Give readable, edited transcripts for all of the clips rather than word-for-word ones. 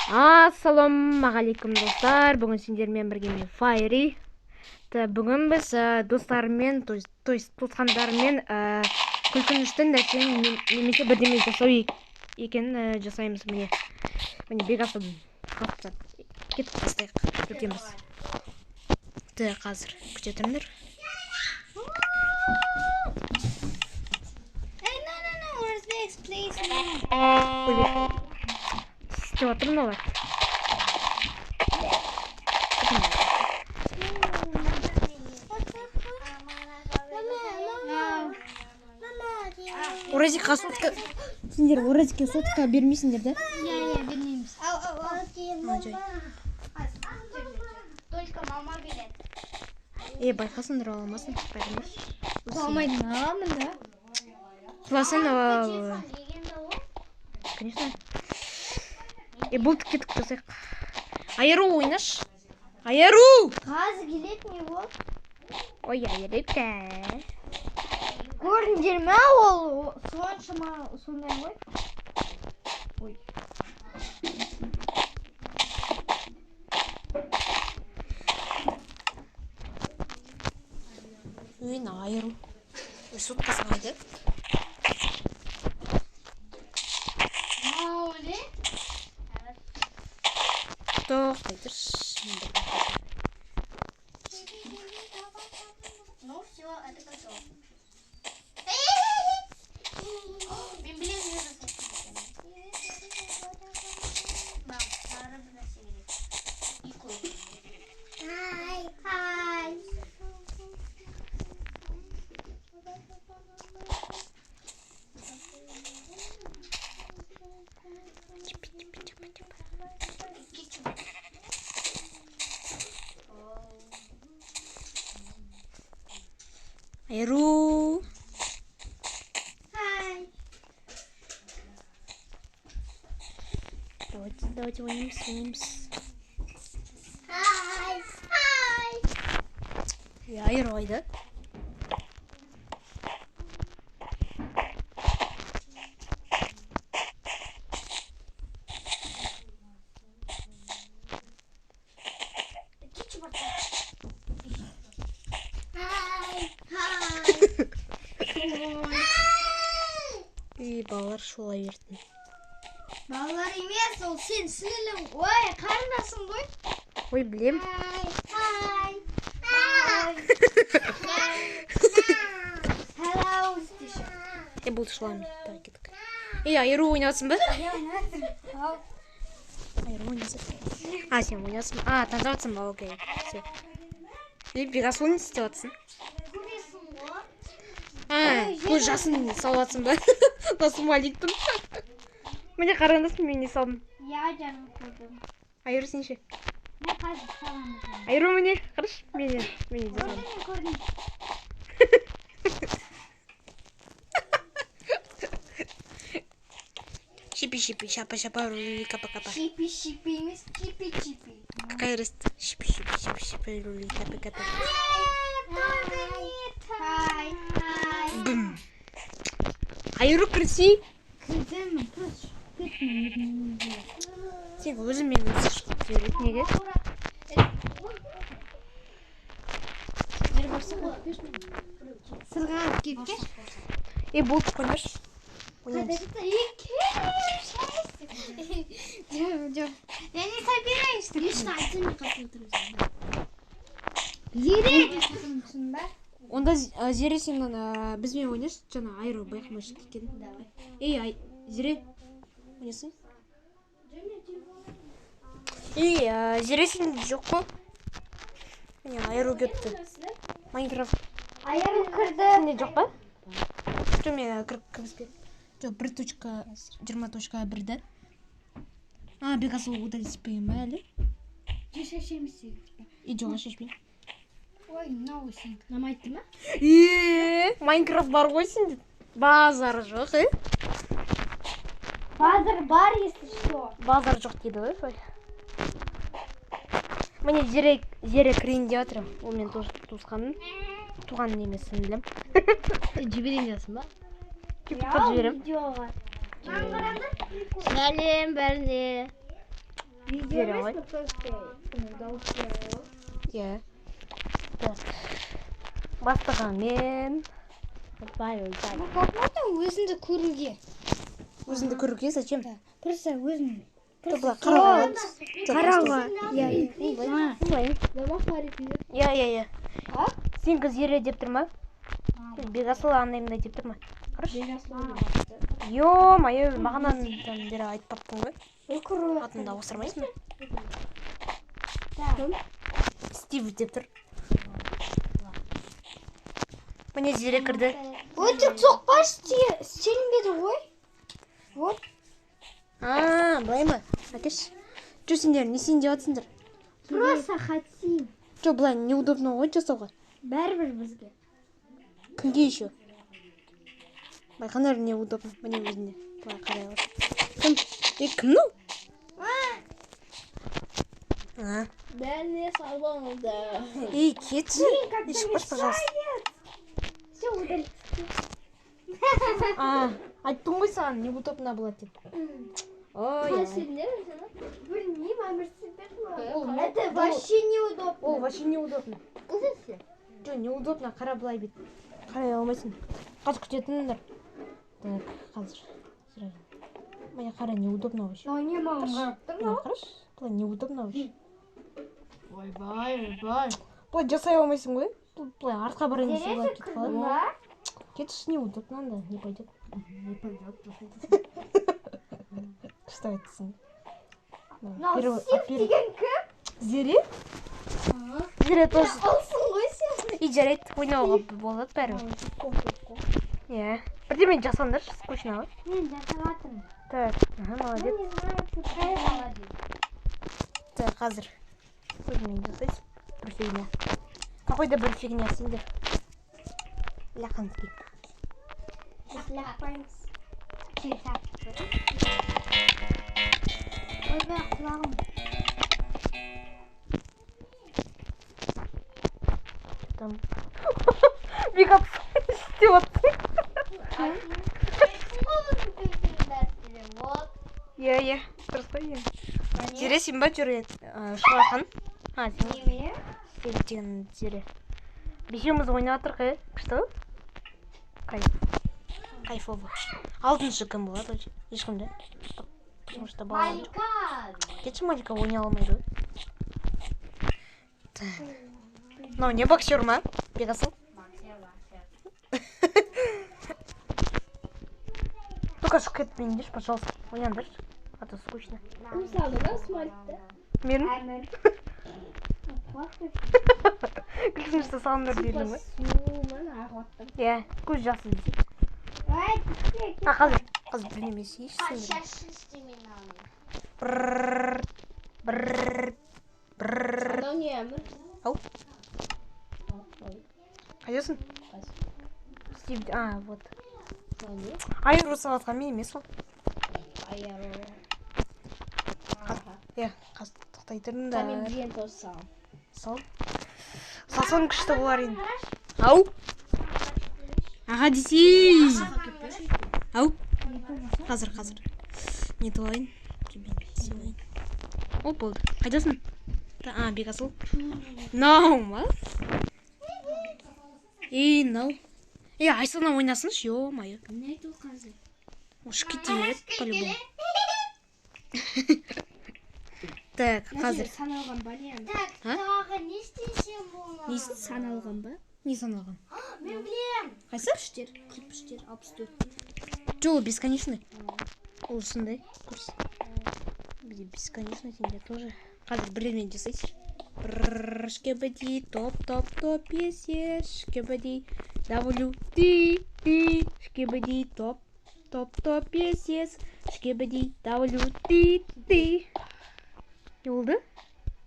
Ассалаумағалейкум, достар! Бүгін сендермен бірге мен, Файри. Бүгін біз достарыммен, то есть туысқандарыммен күлкінішті нәрсені немесе бірдеме жасау екенін жасаймыз. Міне, міне, Бекасылдың қалып кетіп бастайық. Күтеміз. Қазір күте тұрыңдар. Hey, no, no, no, where's this? Please, no. Ой, істеп жатыр мыналар. No. Оразикқа сотка. Сендер Оразикке сотка бермейсіңдер, да? Иә, бермейміз. Ау, ау, ау. А, жай. Только мама береді. Е, байқасыңдар, ала алмасын. Байқамашы. Құламайды аламын да. Құласаң, ала. Конечно. Е, болды, кеттік, жасайық. Айыру ойнаш. Айыру! Қазір келеді, не болды? Ой, айырыпты. Көрдіңдер ме, ол соншама сондай ғой. Ой. Ой, айыру. Ой, соткасы қайда? Маули. Тоқтай тұршы. Ну все, это готово. Мен білемін, не жасап. Мам, сары бір нәрсе керек. И көк. Хай. Хай. Чипи, чипи, чипи, чипи. Кетчуп. Айыру. Хай. Давайте, давайте, ойнаймыз, ойнаймыз. Хай. Хай. Е, айыру қайда? Кетчуп. Хай. Хай. Ей, балалар шулай берді. Балалар емес, ол сен сіңілің. Ой, қарындасың ғой. Ой, білем. Хай. Хай. Hello. Деші. Е, болды, шуламай. Давай, кеттік. Ей, айыру ойнасың ба? Иә, ойнап. Ау. Айыру ойнасың. А, сен ойнасың. А, таза жатсың ба? Окей. Все. Ей, Бекасыл, не істеп жатсың? Көресің ғой. А, көз жасын салып жатсың ба? Мына смайликтің. Міне, қараңдаршы, мен не салдым. Иә, жаным, көрдім. Айыру, сен ше? Мен қазір саламын. Айыру, міне, қарашы, мен не салдым. Көрдім, мен көрдім. Шипи, шипи, шапа, шапа, рули, капа, капа. Шипи, шипи емес, чипи, чипи. Какая разница? Шипи, шипи, шипи, шипи, рули, капа, капа. Нет, только нет. Хай, хай. Бум. Айыру, кірсей. Кірдім, просто кеттім. Сен өзің мені өзі шығып жібереді. Неге? Сырғанап кеткен. Е, болды, қоймашы. Ойнаймыз. Жоқ, жоқ. Я не собираюсь. Лично айтсам, мен қасында отырмын. Зере! Ба? Онда Зере, сен ана бізбен ойнашы, жаңа Айыру байқамай шығып кеткен. Ей, ай, Зере, ойнасың? Ей, Зере, сен жоқ қой. Міне, Айыру кетті. Майнкрафт. Айыру кірді. Сенде жоқ па? Жоқ, мен кіріп кіргізбедім. Жоқ, 1.20.1-ді. А, Бекасыл удалить етпеген ба әлі? Шешеміз. И жоқ, шешпеймін. Ой, мынау сенікі. Ұнамайды ма? Е, Майнкрафт бар ғой сенде. Базар жоқ, е? Базар бар, если что. Базар жоқ дейді ғой, ой. Міне, Зере, Зере кірейін деп жатыр. Ол менің туысқаным. Туған емес, сіңілім. Жіберейін дейсің ба? Ютубқа жіберемін. Видеоға. Сәлем бәріне. Видео емес пе, просто дауыс. Иә. Так. Бастаған мен. Ойбай, ойбай. Ну как можно өзіңді көруге? Өзіңді көруге зачем? Просто өзің. Былай қарауға. Қарауға. Иә, иә. Былай. Иә, иә, иә. Сенікі Зере деп тұр ма? Бекасыл андай мындай деп тұр ма? Қарашы. Ё-моё, бағанадан бері айтпаппын ғой. Атымды ауыстырмайсың ба? Стив деп тұр. Міне Зере кірді. Өтірік соқпашы, істелінбеді ғой. Вот. А, былай ма? Әкеш. Жо, сендер не істейін деп жатсыңдар? Просто хотим. Жо, былай неудобно ғой жасауға. Бәрібір бізге. Кімге еще? Байқаңдар, неудобно. Міне өзіне. Былай қарай аласың. Кім? Е, кім мынау? А. Бәріне салбаңызды. Ей, кетші. Ей, шықпашы, пожалуйста. Все, удали. А, айттым ғой саған, неудобно болады деп. Ой, Білмеймін, әмір сен. Это вообще неудобно. Ол вообще неудобно. Жо, неудобно, қара былай бет. Қарай алмайсың. Қазір күтетіңдер. Так, қазір. Міне қара, неудобно вообще. Но не маған қарап тұр. Міне қарашы, былай неудобно вообще. Ойбай, ойбай. Былай жасай алмайсың ғой. Былай артқа барайын десе, былай кетіп қалады. Ба? Кетші, неудобно анда, не пойдет. Не пойдет. Что айтсың? Мынау Стив деген кім? Зере? Зере тоже. Алсың ғой сен. И жарайды, ойнауға болады бәрібір. Иә. Бірдеме жасаңдаршы, скучно ғой. Мен жасап жатырмын. Так, ага, молодец. Не знаю, какая молодец. Так, қазір. Өзімен жасайсың. Бір фигня. Какой-то бір фигня сендер. Ляқанский. Біз лақпаймыз. Ойбай, құлағым. Там. Бекап істеп жатсың. Иә, иә. Дұрыс қой енді. Зере сен ба жүрген? Шуахан. А, сен. Неме? Стив деген Зере. Бесеуміз ойнап жатырық, е? Күшті ғой? Кайф. Кайфово. Алтыншы кім болады вообще? Ешкім де. Потому что балалар жоқ. Малика. Кетші, Малика ойнай алмайды ғой. Так. Мынау не, боксер ма? Бекасыл? Только шығып кетпеңдерші, пожалуйста. Ойнаңдаршы. А то скучно. Кім салды да смайликті? Мен Әмір. күлкінішті салыңдар дедің ғой. Сумен ағып. Иә, көз жасы десе. Ай, кетті. А, қазір. Қазір бірдеме істейінші сендер. Шашы істемен алым. Брррр, брррр, брррр. Анау не, Әмір? Ау. Қайдасың? Стив, а, вот. Айыру салатқан мен емес ол. Айыру. Иә, қазір тоқтай тұрыңдар. Мен бірден тоже салам. Сал. Салсаң күшті болар енді. Ау. Аға десей. Ау. Қазір, қазір. Не алайын. О, болды. Қайдасың? А, Бекасыл. Мынау ма? Ей, мынау. Ей, Айсана ойнасыншы, ё-моё. Не айтып отқансың? Ұшып кете береді, по-любому. Так, қазір. Саналған ба не? Так, А? тағы не істесем болады? Несін? Саналған ба? Не саналған? Мен білем. Қайсы? Кірпіштер, кірпіштер 64. Жоқ, ол бесконечный. Ол сондай курс. Бізде бесконечный, сенде тоже. Қазір бірдеме жасайсың. Брррр, шкебеди, топ, топ, топ, ес, ес, шкебеди, W, D, D, шкебеди, топ, топ, топ, ес, ес, шкебеди, W, D, D. Не болды?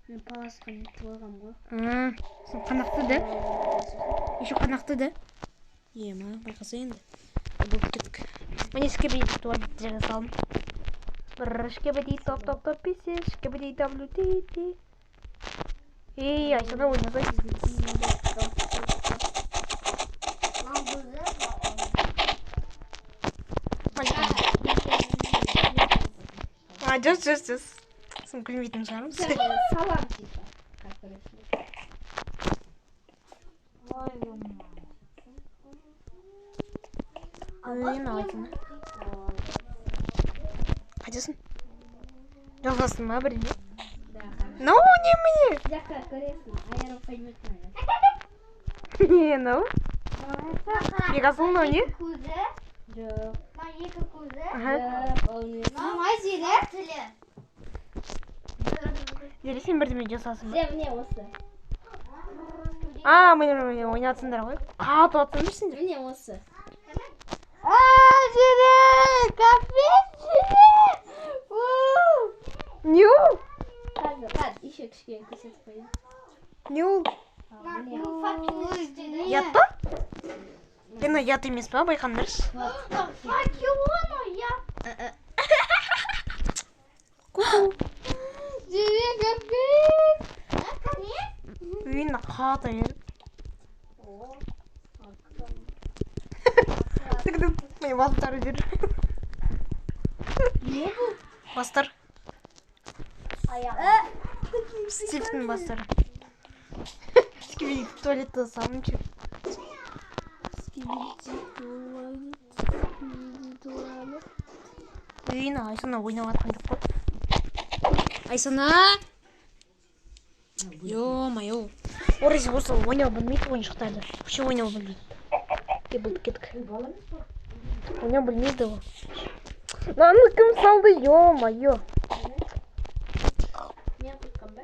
Мен паласқа нетіп алғам ғой. А, сен қанақты да? Еще қанақты да? Ема, байқаса енді. Болып кеттік. Міне шкебеди туалет жерге салдым. Бррр, шкебеди, топ, топ, топ, ес, ес, шкебеди, W, D, D. Ей, Айсана ойнасай. Мам, бұзы. А, жас, жас, жас. Сосын күлмейтін шығармыз. Салам типа. Как короче. Ой. Ой, мынау Айсана. Қайтесің? Жазасың ба бірдеме? Да. Мынау немене? Жаққа көресің, айырып поймет, наверное. Не мынау? Бекасыл, мынау не? Көзі. Жоқ. Мына екі көзі. Аха. Жоқ, ол не? Мына Зере. Тілі. Зере, сен бірдеме жасасың ба? Зере, міне осы. А, міне, міне, ойнатсыңдар ғой. Қатып жатсыңдар сендер. Міне осы. А, Зере! Капец, Зере! Не ол? Қазір, қазір, еще кішкене көрсетіп қояйын. Не ол? Ал, міне. Ұят па? Енді ұят емес па, байқаңдаршы. Факел я. Ку-ку. Зере, капец! Не? Үйін қата беріп. Тік-тік, міне бастары жүр. Не бұл? Бастар. Аяғы. Стивтің бастары. Скибиди туалетті салыншы. Скибиди туалет, скибиди туалет. Үйін Айсана ойнап жатқан жоқ қой. Айсана! Ё-моё. Ораз осы ойнау білмейді ойыншықтарды. Вообще ойнау білмейді. Е, болды, кеттік. Ойнау білмейді ол. Мынаны кім салды? Ё-моё. Мен қойған ба?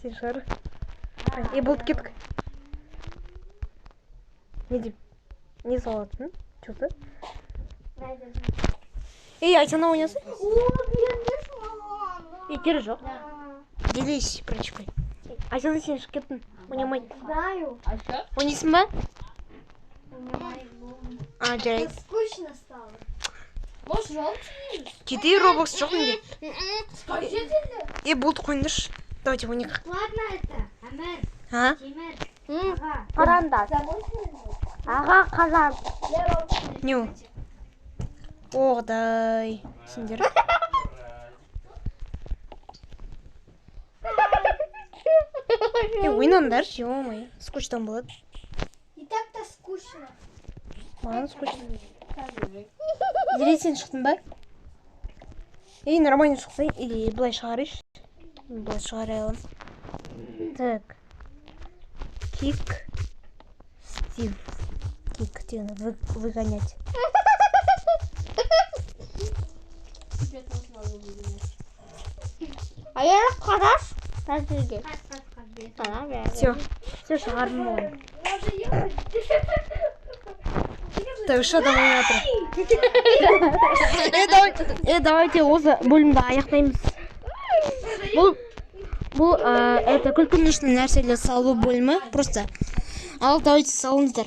Сен шығар. Е, болды, кеттік. Не деп? Не салатсың? Че-то? Ей, Айсана ойнасын. О, бердеш маған. Ей, керегі жоқ. Делись прачкой. Айсана, сен шығып кеттің. Ойнамай. Знаю. А что? Ойнайсың ба? А, жарайды. Скучно стало. Может, желтый? Кетейін, робокс жоқ менде. Скажи енді. Е, болды, қойыңдаршы. Давайте ойнайық. Ладно это. Әмір, А? Темір. Аға. Қараңдар. Аға, қазан. Не ол? О, құдай. Сендер. Е, ойнаңдаршы, ё-моё. Скучно болады. И так-то скучно. Маған скучно. Зере, сен шықтың ба? Ей, нормально шықсай. Или былай шығарайыншы. Былай шығара аламын. Так. Kick. Стив. Kick деген выгонять. Тебе тоже могу выгонять. Аяқ қараш. Әзірге. Все. Все, шығардым оны. Так, үш адам ойнап жатыр. Е, давай, е, давайте осы бөлімді аяқтаймыз. Бұл это күлкінішті нәрселер салу бөлімі просто. Ал давайте салыңыздар.